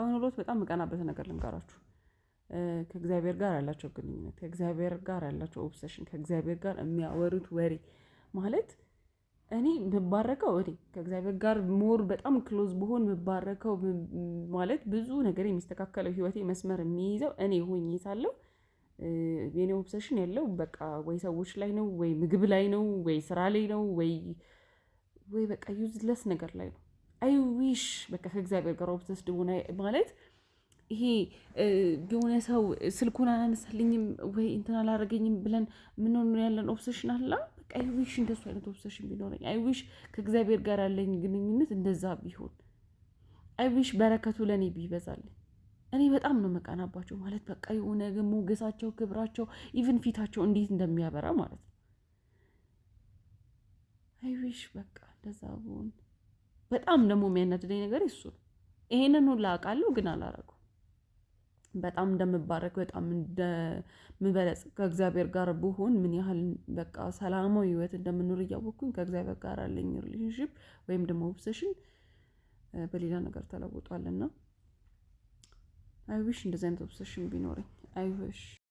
ሰው ኖሮት በጣም የምቀናበት ነገር ልንገራችሁ። ከእግዚአብሔር ጋር ያላቸው ግንኙነት፣ ከእግዚአብሔር ጋር ያላቸው obsession፣ ከእግዚአብሔር ጋር የሚያወሩት ወሬ። ማለት እኔ የምባረከው፣ እኔ ከእግዚአብሔር ጋር more በጣም close ብሆን የምባረከው፣ ማለት ብዙ ነገር የሚስተካከለው፣ ህይወቴ መስመር የሚይዘው እኔ ሆኜ ሳለሁ የኔ obsession ያለው በቃ ወይ ሰዎች ላይ ነው፣ ወይ ምግብ ላይ ነው፣ ወይ ስራ ላይ ነው፣ ወይ በቃ useless ነገር ላይ ነው። I wish በቃ ከእግዚአብሔር ጋር obsessed ብሆን። ማለት ይሄ የሆነ ሰው ስልኩን አላነሳልኝም ወይ እንትን አላረገኝም ብለን ምን ያለን obsession አለ። በቃ I wish እንደሱ አይነት obsession ቢኖረኝ። I wish ከእግዚአብሔር ጋር ያለኝ ግንኙነት እንደዛ ቢሆን። I wish በረከቱ ለእኔ ቢበዛልኝ። እኔ በጣም ነው መቀናባቸው። ማለት በቃ የሆነ ሞገሳቸው፣ ክብራቸው፣ even ፊታቸው እንዴት እንደሚያበራ ማለት ነው። I wish በቃ እንደዛ ብሆን። በጣም ደግሞ የሚያናድደኝ ነገር እሱ ነው። ይሄንን ሁላ አውቃለሁ ግን አላረገው። በጣም እንደምባረክ፣ በጣም እንደምበለጽግ፣ ከእግዚአብሔር ጋር ብሆን ምን ያህል በቃ ሰላማዊ ህይወት እንደምኖር እያወቅኩኝ ከእግዚአብሔር ጋር ያለኝ relationship ወይም ደግሞ obsession በሌላ ነገር ተለውጧል። እና I wish እንደዚህ አይነት obsession ቢኖረኝ፣ I wish።